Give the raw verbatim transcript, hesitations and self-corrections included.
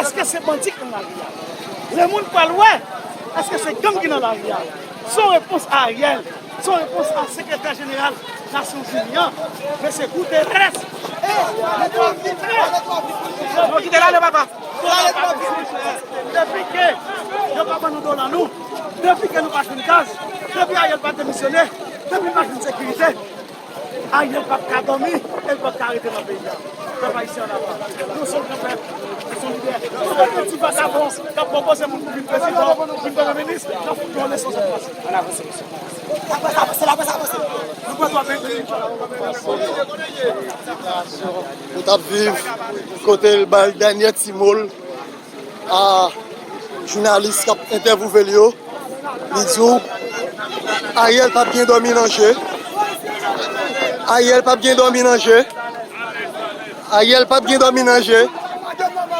Èske se bandi k nan lari a? Lemonn pral wè, èske se gang ki nan lari a? Se yon repons a Ariel, se yon repons a sekretè jeneral Nasyonzini an, mesye Guterres. Yo kite l ale, papa. Depi ke yo pa ban nou dola nou, depi ke nou pa jwenn gaz, depi Ariel pa demisyone, depi pa jwenn sekirite, Ariel p ap ka dòmi e l p ap ka rete nan peyi a. Pèp ayisyen an ava. Nou se yon pèp, nou se yon lidè. Nou se yon ti vagabon k ap pwopoze moun pou vin prezidan, vin premye minis, k ap fout nou leson sèt fwa. Ann avanse, mesye. Laprès avanse, laprès avanse. Nou pran twa peyi. Nou t ap viv kote l ba l dènye ti mo l a jounalis k ap entèvyouve l yo. Li di w, Ariel p ap gen dòmi nan je. Ariel p ap gen dòmi nan je. Ariel p ap gen dòmi nan je.